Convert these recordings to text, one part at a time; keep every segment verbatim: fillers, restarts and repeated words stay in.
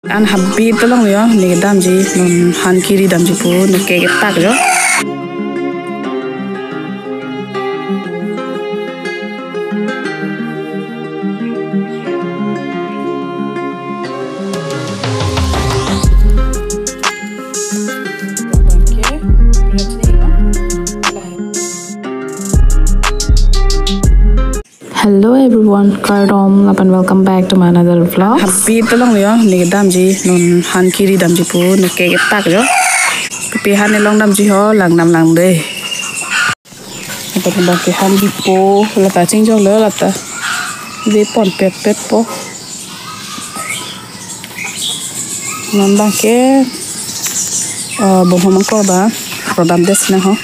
An habit along yo, ne kedamji, non han kiri damji pu, ne ke ketak yo. Hello everyone, kardom, lapen welcome back to my another vlog. Habit along yo, ne kedamji, non han kiri damji pu, ne ke ketak yo. Pipi han ne long damji ho, lang dam lang de. Lapen bang ke han bipo, lata chingjong lo, lata ve pon pet pet po. Non bang ke, eh, bonghom angkor ba, rodam des na ho.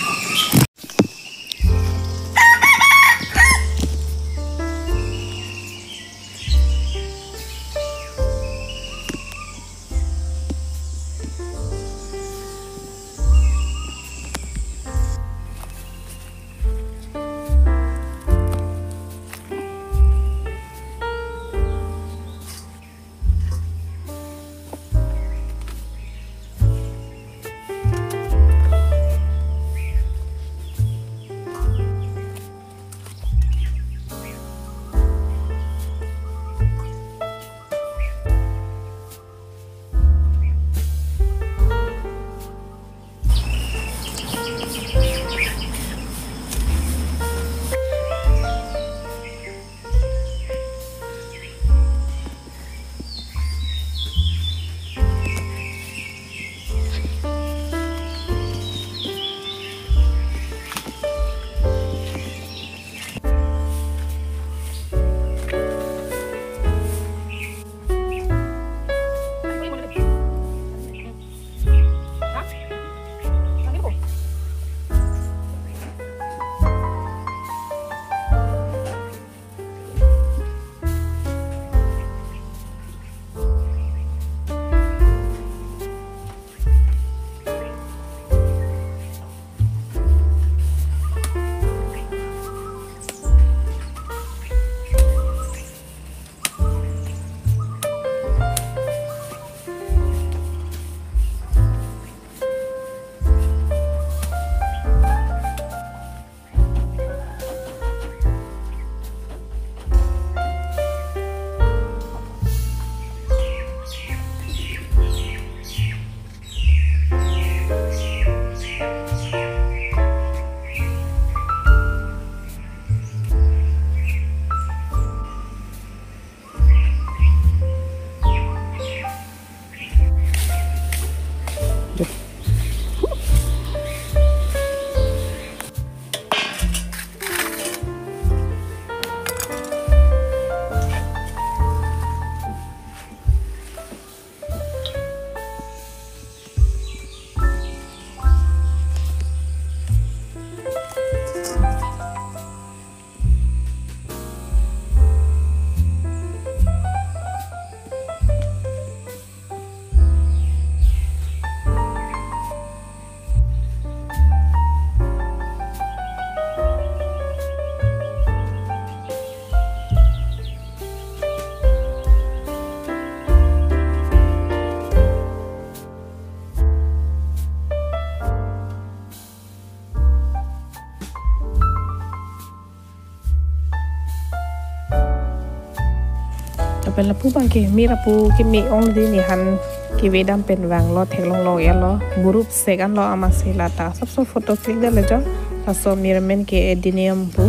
Lapen lapu bang ke mir apu keme ong di ne han kevedam pen vanglo theklonglo ya lo. Burup sek anlo amatsi lata. Sapso photo click dale jo. Laso mir amen ke adenium pu.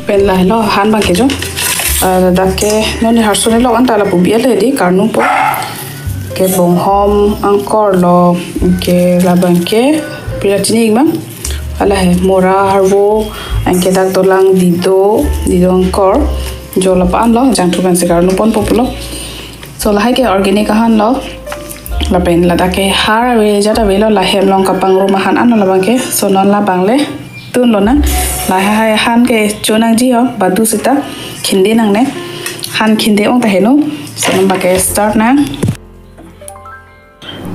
Pen lahelo han bang ke jo. Ah, dak ke non ne harsun lo anta lapu biya le di karnu po. Ke bonghom angkor lo ke labang ke pira chini ma. Ala he mora harvo anke dak dolang dido, dido angkor. Jo lapu anlo jangthu pensi karnu ponpo pulo. So lahai ke organic ahan lo. Lapen ladak ke har ave jat avelo, lahem along kapangrum ahan anlo labang ke. So non labang le tun lonang. Lahai han ke chonangji ho badu seta khinde nangne. Han khinde ong ta heno. So non bang ke start nang.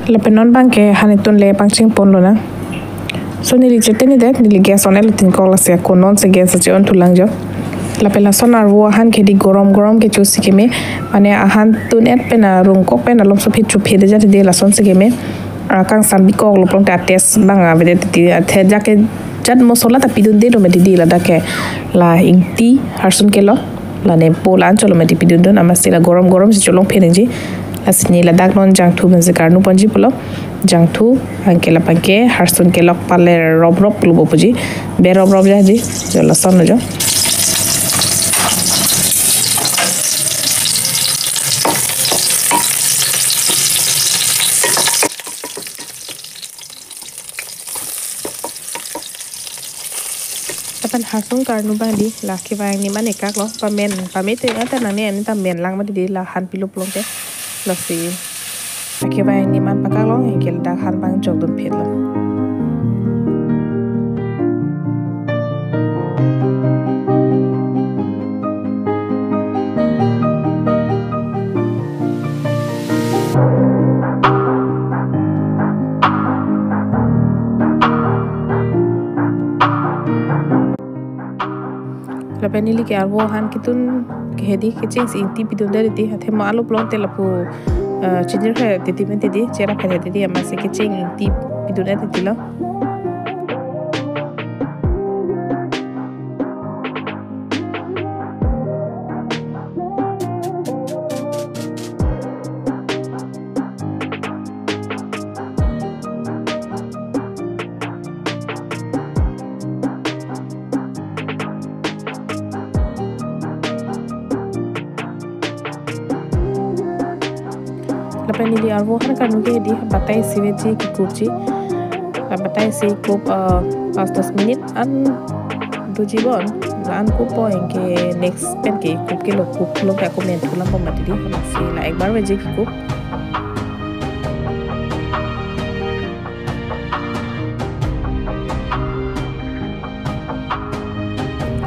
Lapen non bang ke han itun le pangcheng pon lonang. So neli cheteni det, neli gas on-et lo, tingkol lasi ako non si gas ache-on thulang jo. Lapen lason arvo ahan ke di gorom gorom ke chosi keme, mane ahan tun-et pen arungkok pen alomso phit chuphe de jat di lason si keme. Ah, kangsam bikok lo pulote a-taste abang avedet ti, athe jake jat mosola ta pidunde lo mati di, ladak ke la ingti harsun kelok, la nempo la-anchot lo mati pidundun, amatsi la gorom gorom si cholongphe nangji. Lasi neli ladak non jangthu pensi karnu ponji pulo. Jangthu, anke lapen ke harsun kelok paler rop rop pulo bo puji. Be rop rop ja di. Jo lason lo jo. Lapen harsun karnu abang di, la kevang niman ekak lo, pamen, pamete ata nangne ani ta men lang mati di, la han pilo pulote, lasi. La kevang niman pakak lo, anke ladak han abang jokdun phet lo. Lapen neli ke arvo ahan ketun ke hedi kecheng si ingti pidunde titi, athe mo alu pulote lapu, eh, chinir he titi men titi, cherap he titi, amatsi kecheng ingti pidunde titi lo. Lapen neli arvo ahan karnu ke di batai isi veji kikupji. Batai isi kup, eh, pas dos minit an doji bon. La-an kup po, anke next pen ke kup kelo, kup lo ke ako men thulang po mati di. Lasi la ekbar veji kikup.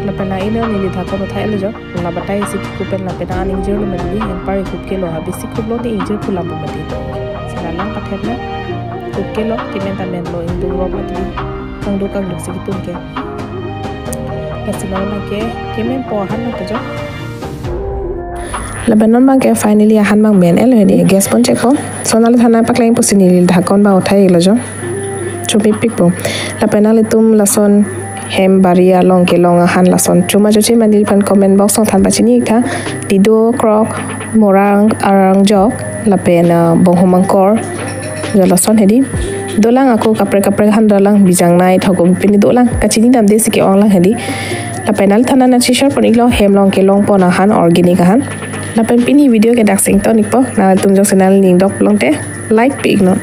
Lapen la ino neli dhakon uthai lo jo. La batai isi kikup pen lapen an ingjir lo mati di, anpar kup kelo, ha bisi kup lo di ingjir thulang po mati. Si la lang pathet na. Kup kelo, kemen ta men lo, ingdung rop mati di. Kangduk kangduk si ketun ke. Lasi non abang ke, kemen po ahan lo to jo. Lapen non abang ke finally ahan abang men-et lo hedi, gas pon chek po. So nangliphan nangpaklangpo pusi neli dhakon abang uthai lo jo. Chumipik po. Lapen nanglitum lason hem bari along kelong ahan lason chuma choche ma neliphan comment box along than pachini tha. Dido, krok, mora arang jok, lapen, ah, bonghom angkor. Jo lason hedi. Dolang ako kaprek kaprek ahan dolang, bijang nai thok pini dolang. Kachini damde si ke-ong lang hedi. Lapen nangliphan nangcheshare pon iklo hem along kelong pon ahan, organic ahan. Lapen pini video ke dak si ington ikpo. Nanglitum jongsi nangli ning dok pulote like pi iknon.